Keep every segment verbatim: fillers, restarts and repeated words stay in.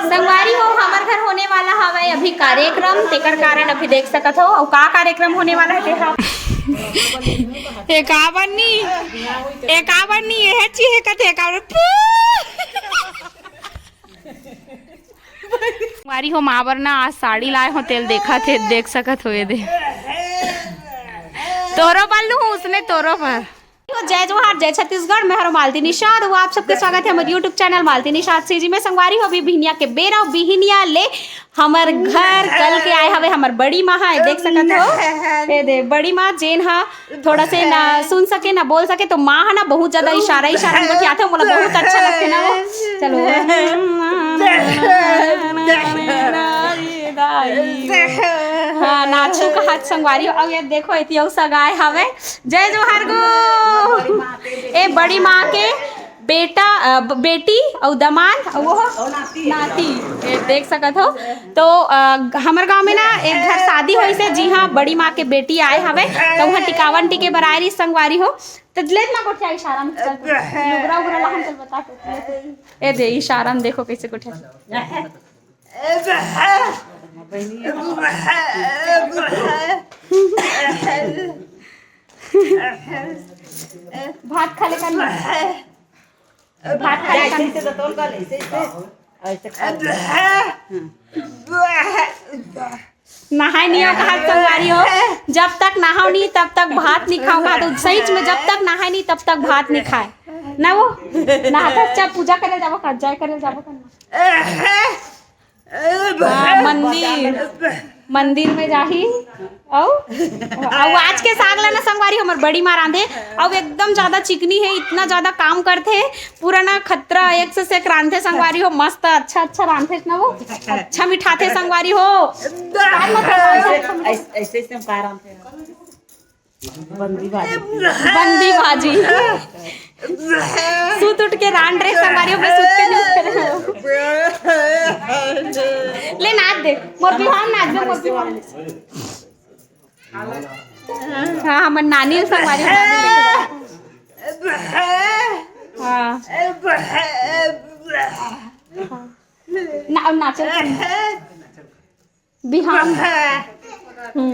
संगवारी हो, हमर घर होने वाला हवय अभी कार्यक्रम, तेकर कारण अभी देख सकत हो। अउ का कार्यक्रम होने वाला है तेहा? एकावन नी, एकावन नी, एहे चीज हे कथे एकावन। संगवारी हो, माँ बर ना आज साड़ी लाए हो, तेल देखत हे, देख सकत हो ये दे। तोरो बर लूँ, उसने तोरो बर। जय जोहार, जय छत्तीसगढ़, मैं हरो मालती निषाद। वो आप सबके स्वागत है हमारे YouTube channel Malti Nishad CG में। संगवारी हो, अभी बिहनिया के बेरा, बिहनिया ले हमर घर कल के आए हवे हमर बड़ी माँ है, देख सकत हो। ये दे बड़ी माँ जेन हा थोड़ा से ना सुन सके ना बोल सके, तो माँ है ना बहुत ज्यादा इशारा इशारा में बतियाथे, मोला बहुत अच्छा लगथे ना वो। चलो। हाँ, नाचू का हाथ संगवारी हो। अब ये देखो, एती अउ सगाए हवे। जय जोहार गो। ए बड़ी माँ के बेटा, अ, ब-, बेटी अउ दमाद अउ वो नाती। ये देख सकत हो। तो, अ, हमर गांव में ना एक घर शादी होइस हे, जी हाँ, बड़ी माँ के बेटी आए हवे, तो वहाँ टिकावन टिके बर आए रही संगवारी हो। तो ले ना गोठिया इशारा में चल, लुगरा उगरा ला हम चल बता के। ए दे इशारा में देखो कैसे गोठिया। भात खा ले कर ना। भात खा ले कर ना। ऐसे, ऐसे तो तोल कर ले, ऐसे, ऐसे। ऐसे खा ले। नहाए नहीं हो कहा संगवारी हो, जब तक नहाओ नहीं तब तक भात नहीं खाओ कहा। तो सही में जब तक नहाए नहीं तब तक भात नहीं खाए ना वो। नहाता जब पूजा करे जाबो कर, जाए करे जाबो कर। हाँ, मंदिर, मंदिर में जाही। अउ, अउ आज के साग ला ना संगवारी हमर बड़ी माँ रांधे। अउ एकदम ज्यादा चिकनी है, इतना ज्यादा काम करथे, पूरा ना खतरा एक से एक रांधे संगवारी हो, मस्त अच्छा अच्छा रांधे ना वो, अच्छा मिठाथे संगवारी हो। ऐसे ऐसे ऐसे हम कहा रांधे। बंदी भाजी। बंदी भाजी। सुत उठ के रांड रे संगवारी हो, मैं सुत के नहीं उठ के रहे। ले नाच दे, मोर बिहान नाच दे, मोर बिहान। हाँ, हमर नानी संगवारी हो, नानी देखे। हाँ। ना, नाचल कर। बिहान। हम्म।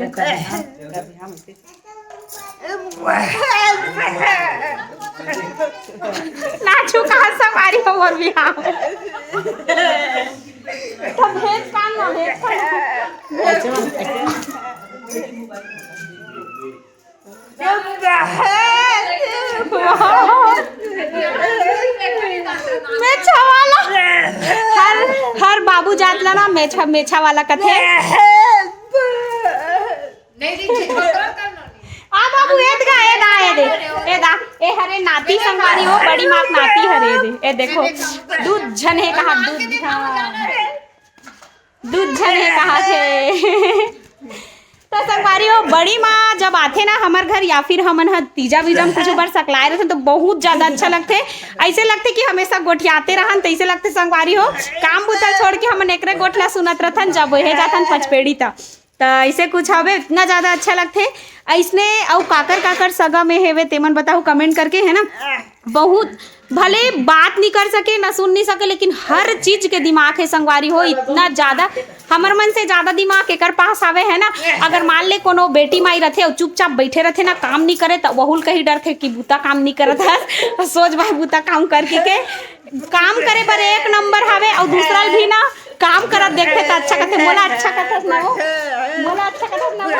नाचू कहाँ संगवारी हो मोर बिहान। तो भेज कान ना, भेज कान। मेछा वाला। हर, हर बाबू जात ला ना मेछा, मेछा वाला कथे। आ बाबू, एद गा, एद आ, एद, एद आ। ए हरे नाती संगवारी हो, बड़ी माँ के नाती हरे दे। ए देखो, दू झन हे कहा, दू झन। दू झन हे कहा थे। तो संगवारी हो, बड़ी माँ जब आथे ना हमर घर या फिर हमन ह तीजा बीजा में कुछ बर सकलाए रहथन तो बहुत ज्यादा अच्छा लगथे। ऐसे लगथे कि हमेशा गोठियाते रहन, तैसे लगथे संगवारी हो। काम बुता छोड़ के हमन एकरे गोठ ला सुनत रहथन जब ओहे जाथन पचपेड़ी त। त ऐसे कुछ हवे, इतना ज्यादा अच्छा लगथे। ऐसने अउ काकर काकर सगा में हेवे तेमन बताहू कमेंट करके, है ना। बहुत भले बात नहीं कर सके ना सुन नहीं सके, लेकिन हर चीज के दिमाग है संगवारी हो, इतना ज्यादा। हमर मन से ज्यादा दिमाग एकर पास आवे है ना। अगर मान ले कोनो बेटी माई रथे अउ चुपचाप बैठे रथे ना, काम नहीं करे, त वहुल कही डरथे कि बूता काम नहीं करत हस। सोच भाई, बूता काम करके के काम करे बर एक नंबर हवे, अउ दूसरा भी ना काम करत देखथे त अच्छा कथे। मोला अच्छा कथे ना वो, मोला अच्छा कथे ना वो,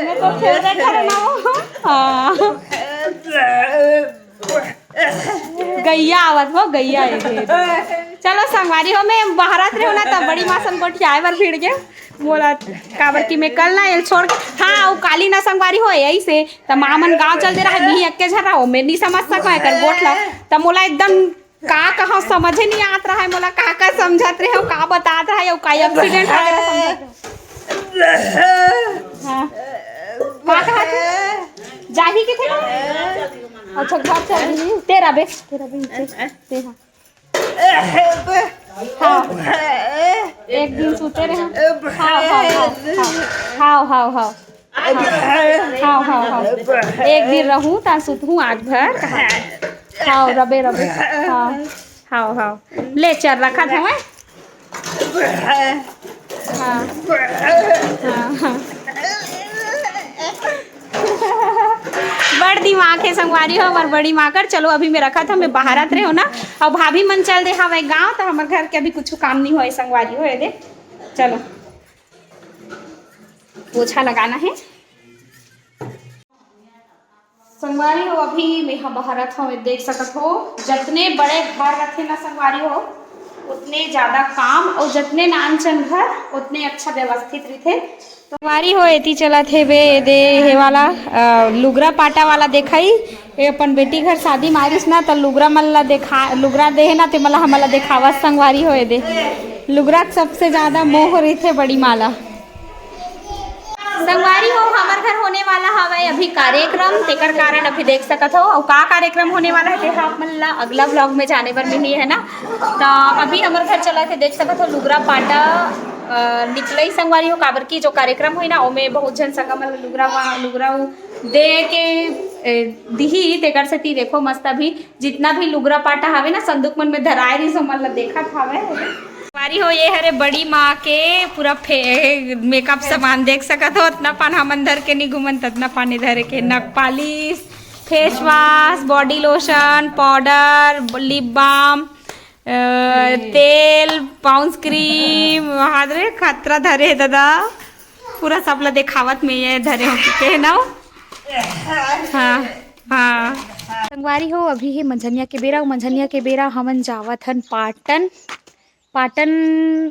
मैं तो फेवरेट हरे ना वो। हाँ। गैया आवत हो, गैया ए दे। चलो संगवारी हो, मैं बहरत रहे ना, तब बड़ी माँ सन गोठियाए बर भिड़ गया। मोला काबर कि मैं कल ना एल छोड़ के, हाँ, अउ काली ना संगवारी हो, यही से त माँ मन गाँव चल दे रहा है, मी अक्के झन रहा, मैं नहीं समझ सका एकर गोठ ला। त मोला एकदम का कहा समझे नहीं आत रहा है, मोला का का समझत रहे हो, का बतात रहा है, अउ का एक्सीडेंट वगैरह समझत रहे हो। हाँ। का कहा थे? जाही के थे ना? अच्छा, घर चल रही। तेरा बे, तेरा बे, ते, ते हाँ। हाँ। एक दिन सुते रहे। हाँ, हाँ, हाँ, हाँ। हाँ, हाँ, हाँ। हाँ, हाँ, हाँ। एक दिन रहूं, ता सुतहूं आज भर। हाँ, रबे, रबे। हाँ, हाँ, हाँ। ले, चल, रखा था मैं। हाँ। हाँ, हाँ। बड़ दिमाग हे संगवारी हो, हमर बड़ी माँ कर। चलो, अभी मैं रखत हँव, मैं बहारत रहे हो ना, अउ भाभी मन चल दे हवय गाँव, त हमर घर के अभी कुछ काम नहीं होय संगवारी हो। ये दे, चलो, पोछा लगाना हे। संगवारी हो, अभी मेहा बहारत हव, देख सकत हो, जतने बड़े घर रथे ना संगवारी हो, उतने ज्यादा काम, और जतने नानचन घर, उतने अच्छा व्यवस्थित रहिथे। तो संगवारी हो, एती चलत हे बे, दे हे वाला, अ, लुगरा पाटा वाला देखाई। ये अपन बेटी घर शादी मारिस ना, त लुगरा मन ला देखा, लुगरा दे हे ना, ते मला हमन ला देखावत संगवारी हो। ये दे, लुगरा के सबसे ज्यादा मोह रहिथे बड़ी माँ ला। संगवारी हो, हमर घर होने वाला हवय अभी कार्यक्रम, तेकर कारण अभी देख सकत हो। अउ का कार्यक्रम होने वाला है, तेहा आप मन ला अगला vlog में जाने बर मिलही, है ना। त अभी हमर घर चलत हे, देख सकत हो, लुगरा पाटा, अ, निकलई संगवारी हो, काबर कि जो कार्यक्रम होई ना, ओमे बहुत झन संगा मन ला लुगरा वा-, लुगरा उ दे के, ए, दिही, तेकर सेती देखो मस्त अभी जितना भी लुगरा पाटा हवे ना, संदूक मन में धराए रहिस, ओमन ला देखत हवे। संगवारी हो, ये हरे बड़ी माँ के पूरा फे-, मेकअप सामान देख सकत हो। अतना पान हमन धर के नहीं घूमन, ततना पान ए धरे के, nail polish, face wash, body lotion, powder, lip balm, अ, तेल, पाउंड्स क्रीम, हाथ रे खतरा धरे हे दादा। पूरा सबला देखावत में ये धरे हो के ना। हाँ, हाँ। संगवारी हो, अभी हे मंझनिया के बेरा, अउ मंझनिया के बेरा हमन जावत हन पाटन। पाटन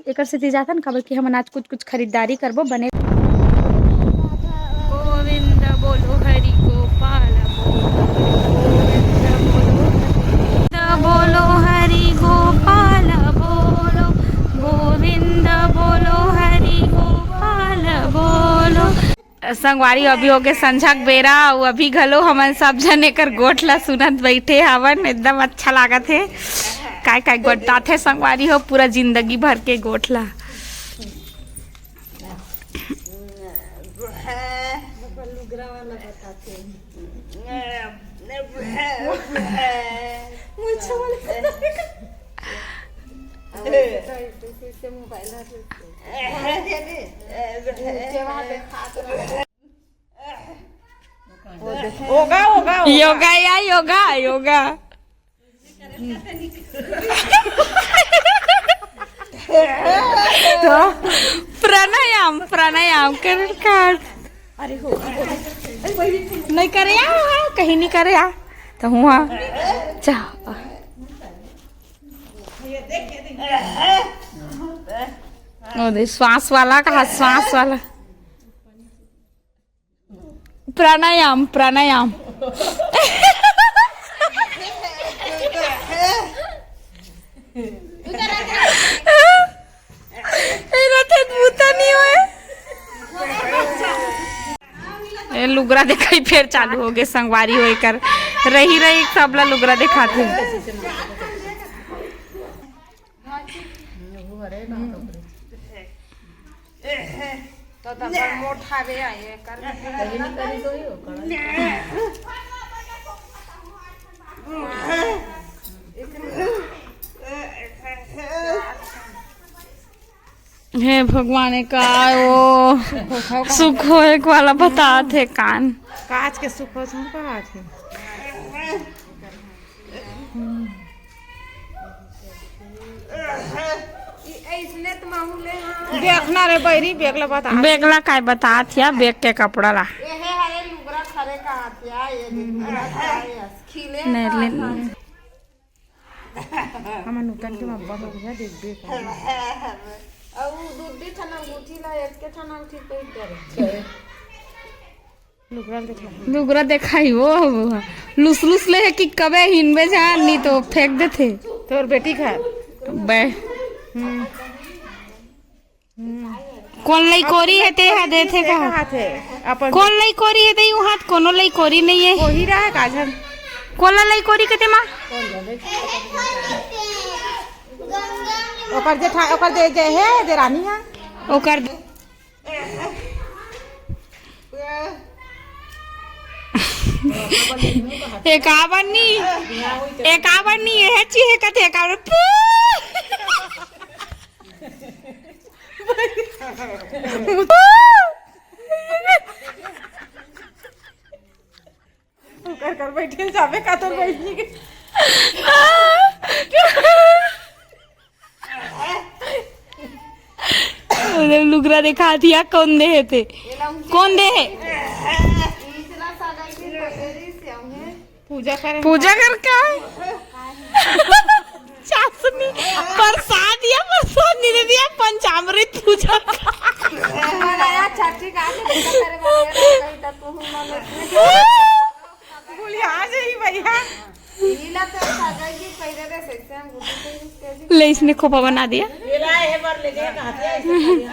एकर सेती जाथन, काबर कि हमन आज कुछ, कुछ खरीदारी करबो, बने। गोविंद बोलो, हरि गोपाल बोलो, गोविंद बोलो, हरि गोपाल बोलो, गोविंद बोलो, हरि गोपाल बोलो। संगवारी, अभी होगे संझा के बेरा, अउ अभी घलो हमन सब झन एकर गोठ ला सुनत बइठे हवन। एकदम अच्छा लागत हे, काय काय गोठाथे संगवारी हो, पूरा जिंदगी भर के गोठ ला। होगा, होगा, होगा। योगा या योगा, योगा। तो प्राणायाम, प्राणायाम कर, कर। अरे हो, नहीं करे या, कहीं नहीं करे या। तो हुआ, चा। ओ दे, श्वास वाला कहा, श्वास वाला। प्राणायाम, प्राणायाम। ए रथे, भूता नहीं होए। ए लुगरा देखाई फेर चालू होगे, संगवारी हो एकर। रही रही सबला लुगरा देखाथे। तो तब मोटा बे आए कर। हे भगवान, ए का ओ सुख होए वाला बतात हे कान। काच के सुख हो, सुन का आज है। देखना रे बैरी, बेगला बता। बेगला काय बतात या, बेग के कपड़ा ला। ये है, हरे लुगरा खरे का आतिया, ये लुगरा खरे, खिले नहीं, का ले, आतिया। हमर नूतन के मब्बा हो गया, देख, देख। अउ दू, दू ठन अंगूठी ला, एक के ठन अंगूठी पे करे। लुगरा ल देखा। लुगरा देखाई वो, लुस लुस ले हे कि कबे हिनबे जान, नहीं तो फेंक देथे। तोर बेटी घर। बे। हम्म। कोन लइकोरी हे ते हा देथे का? कहा थे? अपन कोन लइकोरी हे ते यू हाथ कोनो लइकोरी नहीं है। वही रहा का झन? कोन ला लइकोरी कते माँ? ओकर जेठा, ओकर दे, जे हे, देरानी हा। ओकर एकावन नी, एकावन नी, एहे चीहे कथे एकावन। पू! कर कर बैठे जाबे का तोर बहिनी के। उधर लुगरा देखा दिया, कौन दे हे ते? कौन दे हे? पूजा करे। पूजा कर का? चाशनी, प्रसाद या प्रसाद नहीं दे दिया, पंचामृत पूजा का। छठी का के पूजा करे वाले रहा, कहीं तक तू ही मान लो। भूलिया जाई भैया। लीला तो सगाई की पहले रे सैसे हम गुड्डू के use कर दी। ले, इसने खोपा बना दिया। लीला है बार ले गए, कहाँ से ऐसे कर दिया?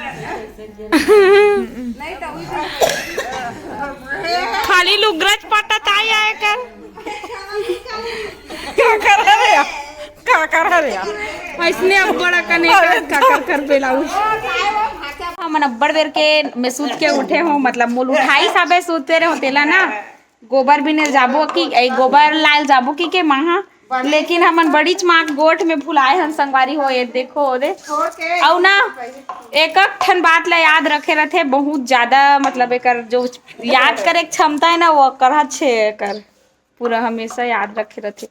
नहीं तो हुई तो खाली लुगरज पटत आया है कर। का कर रे? का कर रे? इसने अब बड़ा कने का, का कर कर बेलाउज। हमन अब्बड़ बेर के मैं सूत के उठे हो, मतलब मोल उठाई सबे सूते रहे हो तेला ना। गोबर बिने जाबो कि, ए, गोबर लायल जाबो कि के माहा, लेकिन हमन बड़ीच माँ गोठ में भुलाए हन संगवारी हो। ये देखो ओदे। छोड़ के अउ ना, एक एक ठन बात ला याद रखे रथे, बहुत ज्यादा, मतलब एकर जो याद करे के क्षमता है ना, वो करहच हे एकर, पूरा हमेशा याद रखे रथे।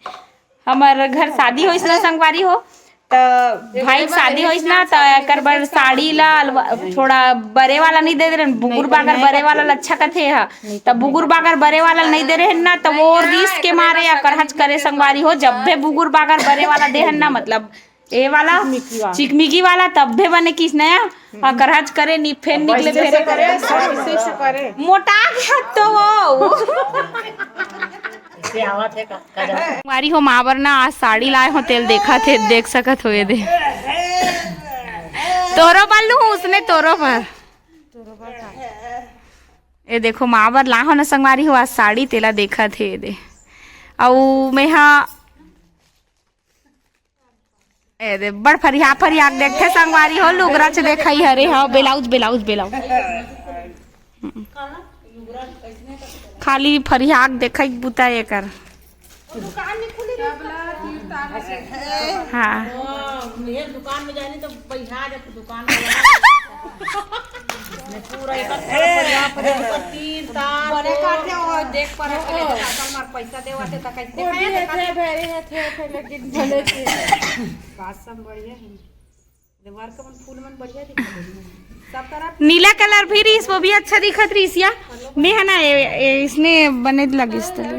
हमर घर शादी होइस ना संगवारी हो, त भाई के शादी होइस ना, त एकर बर साड़ी ला अलवा-, थोड़ा बरे वाला नहीं दे दे रहे, बुगुर बागर बरे वाला ला अच्छा कथे हा, त बुगुर बागर बरे वाला नहीं दे रहे ना, त वो रिस के मारे या करहच करे संगवारी हो, जब भी बुगुर बागर बरे वाला देहन ना, मतलब ए वाला चिकमिकी वाला। चिकमिकी वाला, तब भी बने किस नया, आ करहच करे नी, फेर निकले फेर करे, ऐसे, ऐसे, ऐसे करे। मोटा गया तो वो। से आवत हे का, का जाने? संगवारी हो, माँ बर ना आज साड़ी लाए हो, तेल देखा थे, देख सकत हो ये दे। तोरो बर लूँ, उसने तोरो बर। ये देखो, माँ बर ला हो ना संगवारी हो, आज साड़ी तेला देखा थे ये दे। अउ मैं हा, ए दे, बड़ फरिया, फरिया के देखथे संगवारी हो, लुगरा च देखई हरे, हाँ, ब्लाउज, ब्लाउज, ब्लाउज। खाली फरिया के देखई के बुता एकर। हाँ। हाँ, ये दुकान में जानी तो बैठा जाते दुकान वाला। पूरा एक फरिया, फरिया, तीर, तार, बने काटे, वो देख पर रखे, तो काका मार पैसा देवाते, तो कैसे कोटी खाए, तो हेथे, भेरी हेथे, हेथे, लेकिन भले से। बात सब बढ़िया है। देवार का मन फूल मन बढ़िया दिखत है। सब तरफ नीला कलर भी रहीस, वो भी अच्छा दिखत रहीस या। मैं है ना, ए, ए, इसने बने लगिस तले।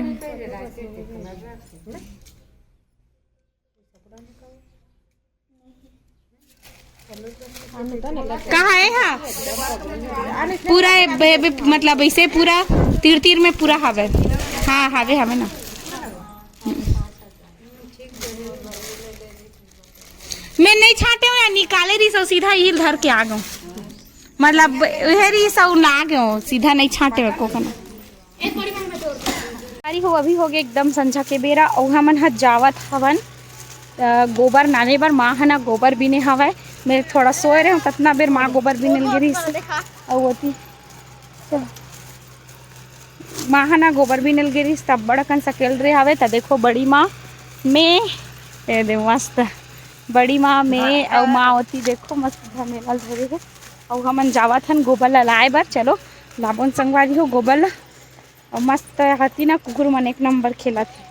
कहाँ है? हाँ, पूरा ए, बे, बे, मतलब इसे पूरा तीर तीर में पूरा हावे। हाँ, हावे, हावे ना। मैं नहीं छाटे हो या निकाले रही सो सीधा हीर धर के आ गो। मतलब उहे रही सो ना गो, सीधा नहीं छाटे हो को कना। अरे हो, अभी हो गए एकदम संझा के बेरा, अउ हमन ह जावत हवन, अ, गोबर नाने बर। माँ ह ना गोबर बिने हवय, मैं थोड़ा सोए रहे हूँ, कतना बेर माँ गोबर बिने ल गिरिस। अउ ओती, तो माँ ह ना गोबर बिने ल गिरिस, तब बड़ अकन सकेल रहे हवे। त देखो, बड़ी माँ, मैं, ए दे मस्त, बड़ी माँ, मैं अउ माँ ओती देखो मस्त झमेला धरे हे। अउ हमन जावत हन गोबर ला लाए बर। चलो, लाबोन संगवारी हो गोबर ला। अउ मस्त हती ना, कुकुर मन एक नंबर खेलत हे।